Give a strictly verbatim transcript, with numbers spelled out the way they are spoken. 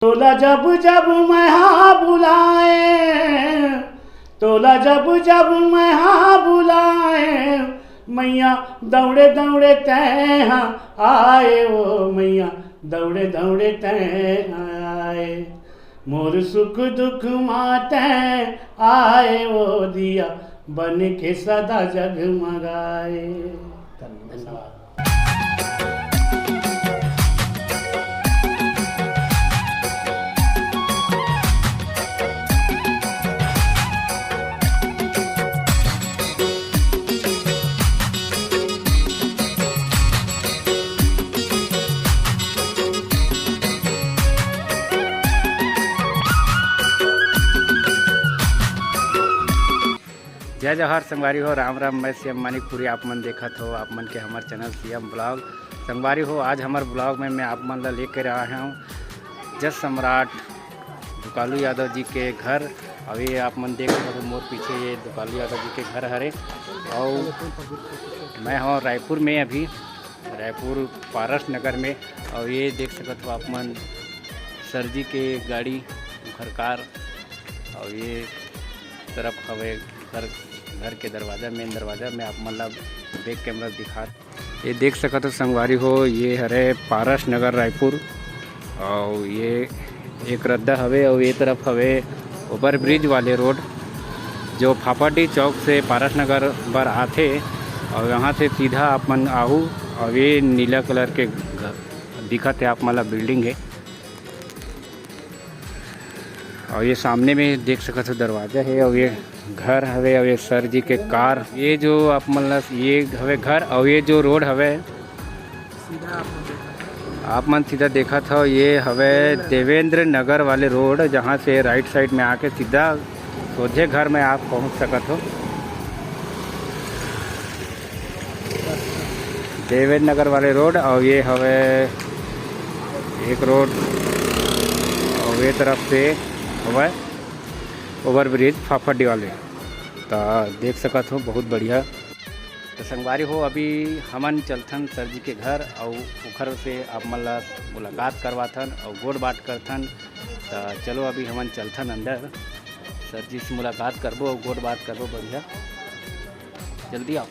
तोला जब जब मैं हा बुलाए, तोला जब जब मैं हा बुलाए, मैया दौड़े दौड़े तैं हा आए, ओ मैया दौड़े दौड़े तैं हा आए। मोर सुख दुख मा तैं आए, ओ दिया बन के सदा जगमगाए। धन्यवाद। जय जोहार संगवारी हो, राम राम। मैं सीएम मानिकपुरी, आप मन देखत हो आप मन के हमर चैनल सीएम ब्लॉग। संगवारी हो, आज हमर ब्लॉग में मैं आप मन ला लेकर आया हूँ जस सम्राट दुकालू यादव जी के घर। अभी आप मन देख सकत हो मोर पीछे, ये दुकालू यादव जी के घर हरे। और मैं हूँ रायपुर में अभी, रायपुर पारस नगर में। और ये देख सकत हो आप मन सर जी के गाड़ी, उखर कार। और ये तरफ हवे घर, घर के दरवाजा, मेन दरवाजा। मैं आप मन ला बैक कैमरा दिखा, ये देख सकत हो संगवारी हो, ये हरे पारस नगर रायपुर। और ये एक रद्दा हवे और ये तरफ हवे ओवर ब्रिज वाले रोड, जो फाफाडी चौक से पारस नगर बर आथे। और यहाँ से सीधा आप मन आहू। और ये नीला कलर के घ-, दिखत है आप मन ला, बिल्डिंग है। और ये सामने में देख सकत हो दरवाजा है, और ये घर हवे, और ये सर जी के कार। ये जो आप मन ला, ये हवे घर, और ये जो रोड हवे, आप मन सीधा देखत हो, ये हवे देवेंद्र नगर वाले रोड, जहाँ से राइट साइड में आके सीधा सोझे घर में आप पहुँच सकत हो। देवेंद्र नगर वाले रोड, और ये हवे एक रोड, और ये तरफ से हवे ओवर ब्रिज फाफाडी वाले। तो देख सकत हो, बहुत बढ़िया। तो संगवारी हो, अभी हमन चलथन सर जी के घर, और उखर से आप मन ला मुलाकात करवाथन और गोठ बात करथन। तो चलो, अभी हमन चलथन अंदर, सर जी से मुलाकात करबो और गोठ बात करबो बढ़िया। जल्दी आओ।